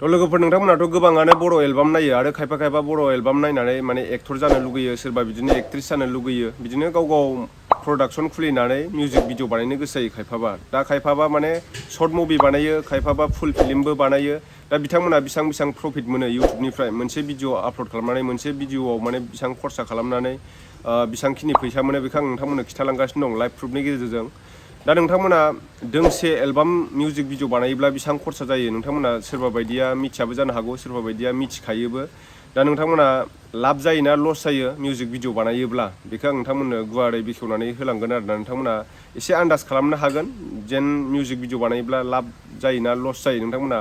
लोगोफोर नोंथांमोनाथ' गोबाङानो बर' एलबाम नायो आरो खायफा खायफा बर' एलबाम नायनानै माने एक्टर जानो लुगैयो सोरबा बिदिनो एक्ट्रेस जानो लुगैयो बिदिनो गाव गाव प्रडाक्सन खुलिनानै मिउजिक भिडिअ बानायनो गोसो जायो खायफाबा दा खायफाबा माने शर्ट मुभि बानायो खायफाबा फुल फिल्मबो बानायो दा बिथांमोना बेसेबां प्रफिट मोनो इउटुबनिफ्राय मोनसे भिडिअ आपल'ड खालामनानै मोनसे भिडिअआव माने बेसेबां खरसा खालामनानै बेसेबांखिनि फैसा मोनो बेखौ आं नोंथांमोननो खिथालांगासिनो दं लाइभ प्रुफनि गेजेरजों दा नोंथांमोना दोंसे एलबाम मिउजिक भिडिअ बानायोब्ला बेसेबां खरसा जायो नोंथांमोना सोरबा बायदिया मिथियाबो जानो हागौ सोरबा बायदिया मिथिखायोबो दा नोंथांमोना लाब जायोना लस जायो मिउजिक भिडिअ बानायोब्ला बेखौ आं नोंथांमोननो गुवारै बेखेवनानै होलांगोन आरोना नोंथांमोना एसे आन्दाज खालामनो हागोन जेन मिउजिक भिडिअ बानायोब्ला लाब जायोना लस जायो नोंथांमोना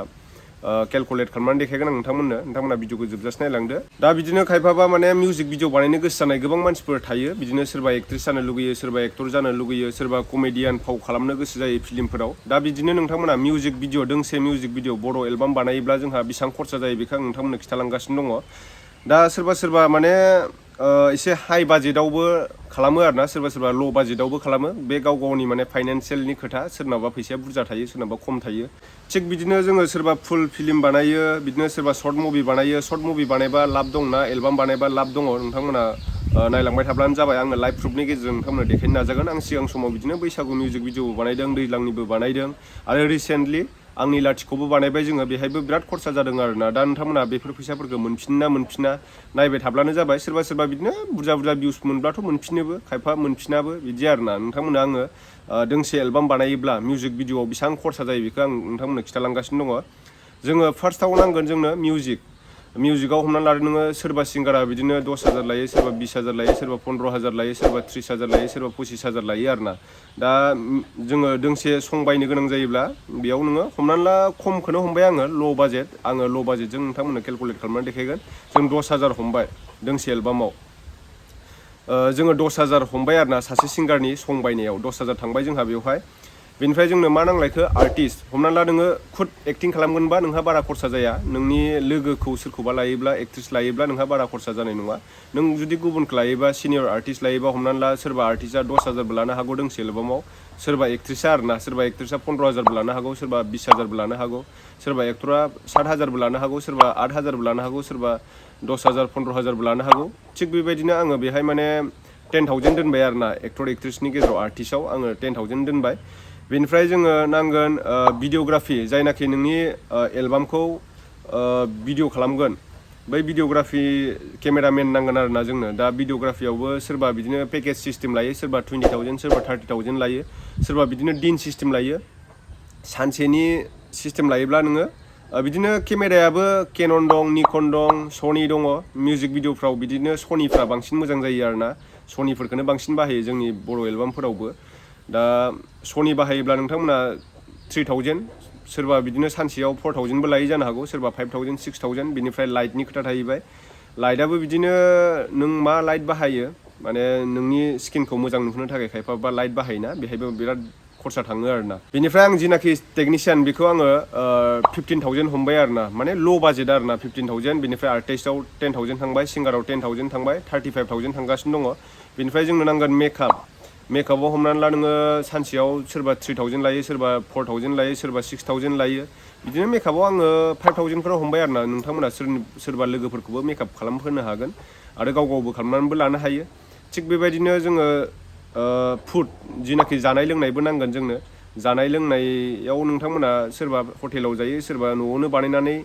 केलकुलेट खालामनानै देखायगोन आं नोंथांमोना भिडिअखौ जोबजासे नायलांदो दा बिदिनो खायफाबा माने मिउजिक भिडिअ बानायनो गोसो जानाय गोबां मानसिफोर थायो बिदिनो सोरबा एक्ट्रेस जानो लुगैयो सोरबा एक्टर जानो लुगैयो सोरबा कमेडियान फाव खालामनो गोसो जायो फिल्मफोराव दा बिदिनो नोंथांमोना मिउजिक भिडिअ दोंसे मिउजिक भिडिअ बर' एलबाम बानायोब्ला जोंहा बेसेबां खरसा जायो बेखौ आं नोंथांमोननो खिथालांगासिनो दङ दा सोरबा माने एसे हाई बाजेटावबो खालामो आरोना सोरबा ल' बाजेटावबो खालामो बे गाव गावनि माने फाइनान्सियेलनि खोथा सोरनाबा फैसाया बुरजा थायो सोरनाबा खम थायो थिग बिदिनो जोङो सोरबा फुल फिल्म बानायो बिदिनो सोरबा सर्ट मुभि बानायो सर्ट मुभि बानायबा लाब दंना एलबाम बानायबा लाब दङ नोंथांमोना नायलांबाय थाब्लानो जाबाय आङो लाइभ प्रुफनि गेजेरजों नोंथांमोननो देखायनो नाजागोन आं सिगां समाव बिदिनो बैसागु मिउजिक भिडिअबो बानायदों दैज्लांनिबो बानायदों आरो रिसेन्टलि आंनि लाथिखौबो बानायबाय जोङो बेहायबो बिराद खरसा जादों आरोना दा नोंथांमोना बेफोर फैसाफोरखौ मोनफिना नायबाय थाब्लानो जाबाय सोरबा बिदिनो बुरजा भिउस मोनब्लाथ' मोनफिनोबो खायफा मोनफिनाबो बिदि आरोना नोंथांमोना आङो दोंसे एलबाम बानायोब्ला मिउजिक भिडिअआव बेसेबां खरसा जायो बेखौ आं नोंथांमोननो खिथालांगासिनो दङ जोङो फार्स्टआव नांगोन जोंनो मिउजिकआव हमनानै लादो नोङो सोरबा सिंगारा बिदिनो 10,000 लायो सोरबा 20,000 लायो सोरबा 15,000 लायो सोरबा 30,000 लायो सोरबा 25,000 लायो आरोना दा जोङो दोंसे सं बायनो गोनां जायोब्ला बेयाव नोङो हमनानै ला खमखौनो हमबाय आङो ल' बाजेटजों नोंथांमोननो केलकुलेट खालामनानै देखायगोन जों 10,000 हमबाय दोंसे एलबामाव जोङो 10,000 हमबाय आरोना सासे सिंगारनि सं बायनायाव 10,000 थांबाय जोंहा बेवहाय बेनिफ्राय जोंनो मा नांलायखो आर्टिस्ट हमनानै ला नोङो खुद एक्टिं खालामगोनबा नोंहा बारा खरसा जाया नोंनि लोगोखौ सोरखौबा लायोब्ला एक्ट्रेस लायोब्ला नोंहा बारा खरसा जानाय नङा नों जुदि गुबुनखौ लायोबा सिनियर आर्टिस्ट लायोबा हमनानै ला सोरबा आर्टिस्टआ 10,000बो लानो हागौ दोंसे एलबामाव सोरबा एक्ट्रेसा आरोना सोरबा एक्ट्रेसा 15,000बो लानो हागौ सोरबा 20,000बो लानो हागौ सोरबा एक्टरा 7,000बो लानो हागौ सोरबा 8,000बो लानो हागौ सोरबा 10,000 15,000बो लानो हागौ थिग बेबायदिनो आङो बेहाय माने 10,000 दोनबाय आरोना एक्टर एक्ट्रेसनि गेजेराव आर्टिस्टआव आङो 10,000 दोनबाय बेनिफ्राय जोङो नांगोन भिडिअग्राफि जायनाखि नोंनि एलबामखौ भिडिअ खालामगोन बै भिडिअग्राफि केमेरामेन नांगोन आरोना जोंनो दा भिडिअग्राफियावबो सोरबा बिदिनो पेकेज सिस्टेम लायो सोरबा 20,000 सोरबा 30,000 लायो सोरबा बिदिनो दिन सिस्टेम लायो सानसेनि सिस्टेम लायोब्ला नोङो बिदिनो केमेरायाबो केनन दं निकन दं सनि दङ मिउजिक भिडिअफ्राव बिदिनो सनिफ्रा बांसिन मोजां जायो आरोना सनिफोरखौनो बांसिन बाहायो जोंनि बर' एलबामफोरावबो दा सनि बाहायोब्ला नोंथांमोना 3,000 सोरबा बिदिनो सानसेयाव 4,000बो लायो जानो हागौ सोरबा 5,000 6,000 बेनिफ्राय लाइटनि खोथा थाहैबाय लाइटआबो बिदिनो नों मा लाइट बाहायो माने नोंनि स्किनखौ मोजां नुहोनो थाखाय खायफाबा लाइट बाहायोना बेहायबो बिराद खरसा थाङो आरोना बेनिफ्राय आं जिनाखि टेकनिशियान बेखौ आङो 15,000 हमबाय आरोना माने ल' बाजेट आरोना 15,000 बेनिफ्राय आर्टिस्टआव 10,000 थांबाय सिंगाराव 10,000 थांबाय 35,000 थांगासिनो दङ बेनिफ्राय जोंनो नांगोन मेकआपआव हमनानै ला नोङो सानसेयाव सोरबा 3,000 लायो सोरबा 4,000 लायो सोरबा 6,000 लायो बिदिनो मेकआपआव आङो 5,000 हमबाय आरोना नोंथांमोना सोरबा लोगोफोरखौबो मेकआप खालामहोनो हागोन आरो गावबो खालामनानैबो लानो हायो थिग बेबायदिनो जोङो फुड जिनाखि जानाय लोंनायबो नांगोन जोंनो जानाय लोंनायाव नोंथांमोना सोरबा हटेलाव जायो सोरबा न'आवनो बानायनानै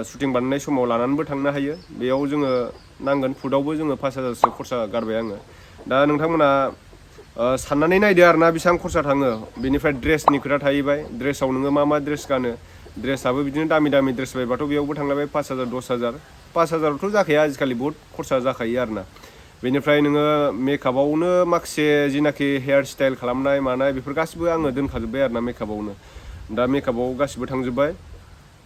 शुटिं बानायनाय समाव लानानैबो थांनो हायो बेयाव जोङो नांगोन फुडआवबो जोङो 5,000सो खरसा गारबाय आङो दा नोंथांमोना साननानै नायदो आरोना बेसेबां खरसा थाङो बेनिफ्राय ड्रेसनि खोथा थाहैबाय ड्रेसाव नोङो मा ड्रेस गानो ड्रेसाबो बिदिनो दामि ड्रेस बायबाथ' बेयावबो थांलायबाय 5,000 10,000 5,000थ' जाखाया आजिखालि बहुत खरसा जाखायो आरोना बेनिफ्राय नोङो मेकआपआवनो माखासे जिनाखि हेयार स्टाइल खालामनाय मानाय बेफोर गासिबो आङो दोनखाजोब्बाय आरोना मेकआपआवनो दा मेकआपआव गासिबो थांजोब्बाय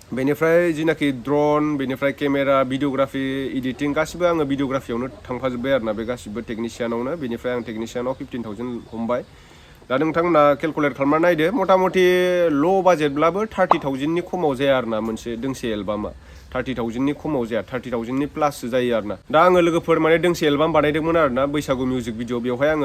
बेनिफ्राय जिनाखि ड्रन बेनिफ्राय केमेरा भिडिअग्राफि एडिटिं गासिबो आङो भिडिअग्राफियावनो थांफाजोब्बाय आरोना बे गासिबो टेकनिशियानावनो बेनिफ्राय आं टेकनिशियानाव 15,000 हमबाय दा नोंथांमोना केलकुलेट खालामना नायदो मथा मथि ल' बाजेटब्लाबो 30,000नि खमाव जाया आरोना मोनसे दोंसे एलबामा 30,000नि खमाव जाया 30,000नि प्लाससो जायो आरोना दा आङो लोगोफोर माने दोंसे एलबाम बानायदोंमोन आरोना बैसागु मिउजिक भिडिअ बेवहाय आङो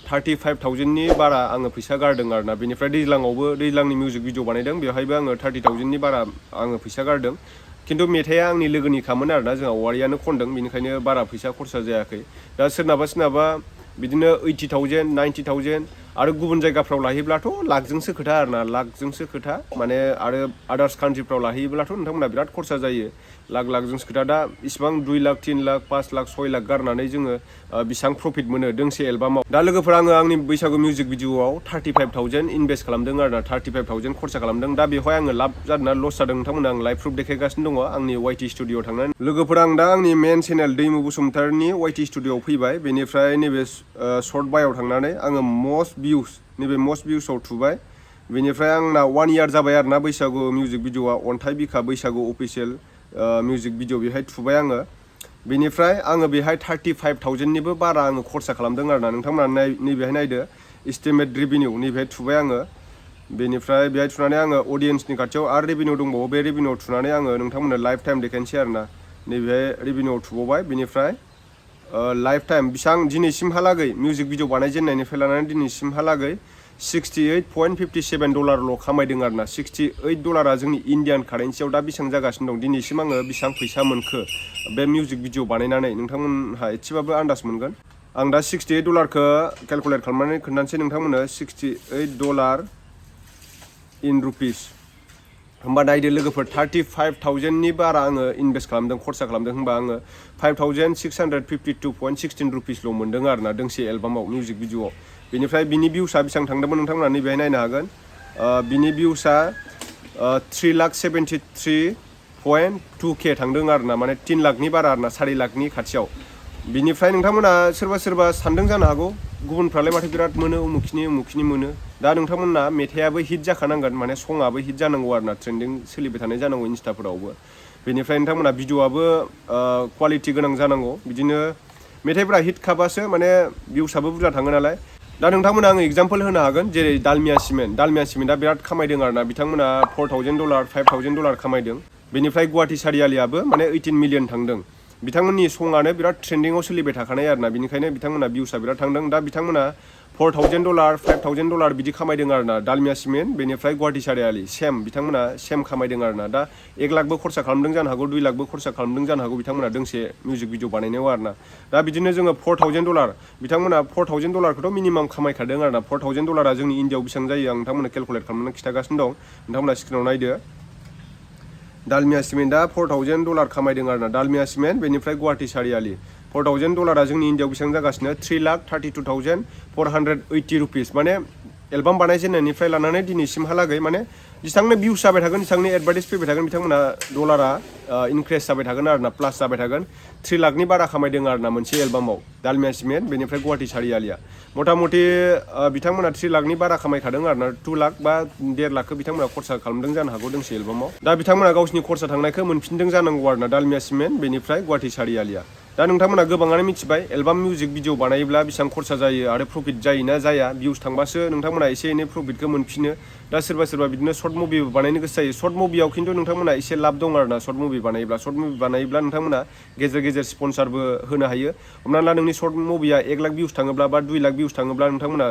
35,000नि बारा आङो फैसा गारदों आरोना बेनिफ्राय दैज्लांनि मिउजिक भिडिअ बानायदों बेवहायबो आङो 30,000नि बारा आङो फैसा गारदों खिन्थु मेथाइआ आंनि लोगोनिखामोन आरोना जोंहा औवारियानो खनदों बेनिखायनो बारा फैसा खरसा जायाखै दा सोरनाबा बिदिनो 80,000 90,000 आरो गुबुन जायगाफ्राव लाहैब्लाथ' लाखजोंसो खोथा आरोना लाखजोंसो खोथा माने आरो आदार्स कान्ट्रिफ्राव लाहैयोब्लाथ' नोंथांमोना बिराद खरसा जायो लाखजोंसो खोथा दा इसिबां 2 लाख 3 लाख 5 लाख 6 लाख गारनानै जोङो बेसेबां प्रफिट मोनो दोंसे एलबामाव दा लोगोफोर आङो आंनि बैसागु मिउजिक भिडिअआव 35,000 इनभेस्ट खालामदों आरोना 35,000 खरसा खालामदों दा बेवहाय आङो लाब जादोंना लस जादों नोंथांमोना आं लाइभ प्रुफ देखायगासिनो दङ आंनि वाइटि स्टुडिअआव थांनानै लोगोफोर आं दा आंनि मेन चेनेल दैमु बसुमतारिनि वाइटि स्टुडिअआव फैबाय बेनिफ्राय नैबे सर्ट बायाव थांनानै आङो नैबे मस्ट भिउसआव थुबाय बेनिफ्राय आंना 1 इयार जाबाय आरोना बैसागु मिउजिक भिडिअआ अन्थाइ बिखा बैसागु अफिसियेल मिउजिक भिडिअ बेहाय थुबाय आङो बेनिफ्राय आङो बेहाय 35,000निबो बारा आङो खरसा खालामदों आरोना नोंथांमोना नैबेहाय नायदो इस्टिमेट रेभिनिउ नैबेहाय थुबाय आङो बेनिफ्राय बेहाय थुनानै आङो अडियेन्सनि खाथियाव आरो रेभिनिउ दंबावो बे रेभिनिउआव थुनानै आङो नोंथांमोननो लाइफ टाइम देखायनोसै आरोना नैबेहाय रेभिनिउआव थुबावबाय बेनिफ्राय लाइफ टाइम बेसेबां दिनैसिमहालागै मिउजिक भिडिअ बानायजेननायनिफ्राय लानानै दिनैसिमहालागै $68.57 खामायदों आरोना $68 जोंनि इन्डियान कारेन्सियाव दा बेसेबां जागासिनो दं दिनैसिम आङो बेसेबां फैसा मोनखो बे मिउजिक भिडिअ बानायनानै नोंथांमोनहा एसेबाबो आन्दाज मोनगोन आं दा $68खौ केलकुलेट खालामनानै खोन्थानोसै नोंथांमोननो $68 इन रुपिस होमबा नायदो लोगोफोर 35,000नि बारा आङो इनभेस्ट खालामदों खरसा खालामदों होमबा आङो 5,652.16 रुपिसल' मोनदों आरोना दोंसे एलबामाव मिउजिक भिडिअआव बेनिफ्राय बिनि भिउसआ बेसेबां थांदोंमोन नोंथांमोना नैबेहाय नायनो हागोन बिनि भिउसआ 3,73.2K थांदों आरोना माने 3 लाखनि बारा आरोना 4 लाखनि खाथियाव बिनिफ्राय नोंथांमोना सोरबा सानदों जानो हागौ गुबुनफ्रालाय माथो बिराद मोनो उमुखिनि मोनो दा नोंथांमोना मेथाइआबो हिट जाखानांगोन माने सङाबो हिट जानांगौ आरोना ट्रेन्डिं सोलिबाय थानाय जानांगौ इन्स्टाफोरावबो बेनिफ्राय नोंथांमोना भिडिअआबो क्वालिटि गोनां जानांगौ बिदिनो मेथाइफ्रा हिट खाबासो माने भिउसआबो बुरजा थाङो नालाय दा नोंथांमोना आङो एग्जाम्पल होनो हागोन जेरै दालमिया सिमेन्टआ बिराद खामायदों आरोना बिथांमोना $4,000 $5,000 खामायदों बेनिफ्राय गुवाहाटी सारियालियाबो माने 18 मिलियन थांदों बिथांमोननि सङानो बिराद ट्रेन्डिंआव सोलिबाय थाखानाय आरोना बिनिखायनो बिथांमोना भिउसआ बिराद थांदों दा बिथांमोना $4,000 $5,000 बिदि खामायदों आरोना दालमिया सिमेन्ट बेनिफ्राय गुवाहाटी सारियालि बिथांमोना सेम खामायदों आरोना दा 1 लाखबो खरसा खालामदों जानो हागौ 2 लाखबो खरसा खालामदों जानो हागौ बिथांमोना दोंसे मिउजिक भिडिअ बानायनायाव आरोना दा बिदिनो जोङो $4,000 बिथांमोना $4,000खौथ' मिनिमाम खामायखादों आरोना $4,000 जोंनि इन्डियाआव बेसेबां जायो आं नोंथांमोना केलकुलेट खालामनानै खिथागासिनो दं नोंथांमोना स्क्रिनाव नायदो दालमिया सिमेन्टआ $4,000 खामायदों आरोना दालमिया सिमेन्ट बेनिफ्राय गुवाहाटी सारियालि $4,000 जोंनि इन्डियाआव बेसेबां जागासिनो 3,32,480 रुपिस माने एलबाम बानायजेननायनिफ्राय लानानै दिनैसिमहालागै माने जेसेबांनो भिउस जाबाय थागोन जेसेबांनो एडभार्टाइज फैबाय थागोन बिथांमोना डलारा इनक्रिज जाबाय थागोन आरोना प्लास जाबाय थागोन 3 लाखनि बारा खामायदों आरोना मोनसे एलबामाव दालमिया सिमेन्ट बेनिफ्राय गुवाहाटी सारियालिया मथा मथि बिथांमोना 3 लाखनि बारा खामायखादों आरोना 2 लाख बा 1.5 लाखखौ बिथांमोना खरसा खालामदों जानो हागौ दोंसे एलबामाव दा बिथांमोना गावसिनि खरसा थांनायखौ मोनफिनदों जानांगौ आरोना दालमिया सिमेन्ट बेनिफ्राय गुवाहाटी सारियालिया दा नोंथांमोना गोबाङानो मिथिबाय एलबाम मिउजिक भिडिअ बानायोब्ला बेसेबां खरसा जायो आरो प्रफिट जायोना जाया भिउस थांबासो नोंथांमोना एसे एनै प्रफिटखौ मोनफिनो दा सोरबा बिदिनो सर्ट मुभिबो बानायनो गोसो जायो सर्ट मुभियाव खिन्थु नोंथांमोना एसे लाब दं आरोना सर्ट मुभि बानायोब्ला नोंथांमोना गेजेर स्पन्सारबो होनो हायो हमना ला नोंनि सर्ट मुभिया 1 लाख भिउस थाङोब्ला बा 2 लाख भिउस थाङोब्ला नोंथांमोना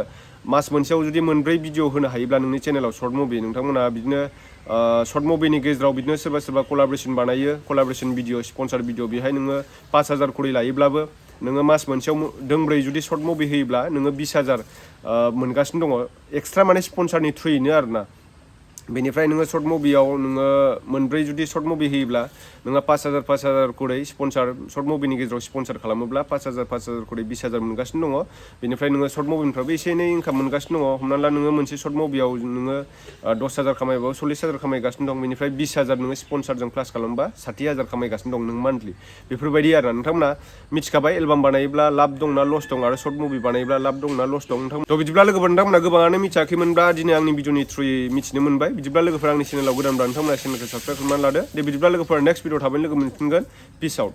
मास मोनसेयाव जुदि 4 भिडिअ होनो हायोब्ला नोंनि चेनेलाव सर्ट मुभि नोंथांमोना बिदिनो सर्ट मुभिनि गेजेराव बिदिनो सोरबा कलाबरेसन बानायो कलाबरेसन भिडिअ स्पन्सार भिडिअ बेहाय नोङो 5,000 करि लायोब्लाबो नोङो मास मोनसेयाव 2 जुदि सर्ट मुभि होयोब्ला नोङो 20,000 मोनगासिनो दङ एक्सट्रा माने स्पन्सारनि थ्रुयैनो आरोना बेनिफ्राय नोङो सर्ट मुभियाव नोङो 4 जुदि सर्ट मुभि होयोब्ला नोङो 5,000 करि स्पन्सार सर्ट मुभिनि गेजेराव स्पन्सार खालामोब्ला 5,000 करि 20,000 मोनगासिनो दङ बेनिफ्राय नोङो सर्ट मुभिनिफ्रायबो एसे एनै इनकाम मोनगासिनो दङ हमना ला नोङो मोनसे सर्ट मुभियाव नोङो 10,000 खामायबाबो 40,000 खामायगासिनो दं बेनिफ्राय 20,000 नोङो स्पन्सारजों प्लास खालामोबा 60,000 खामायगासिनो दं नों मान्थलि बेफोरबायदि आरोना नोंथांमोना मिथिखाबाय एलबाम बानायोब्ला लाब दंना लस दं आरो सर्ट मुभि बानायोब्ला लाब दंना लस दं नोंथांमोन बिदिब्ला लोगोफोर नोंथांमोना गोबाङानो मिथियाखैमोनब्ला दिनै आंनि भिडिअनि थ्रुयै मिथिनो मोनबाय बिदिब्ला लोगोफोर आंनि चेनेलाव गोदानब्ला नोंथांमोना चेनेलखौ साबस्क्राइब खालामनानै लादो दे बिदिब्ला लोगोफोर नेक्स्ट भिडिअ थाबैनो लोगो मोनफिनगोन पिस आउट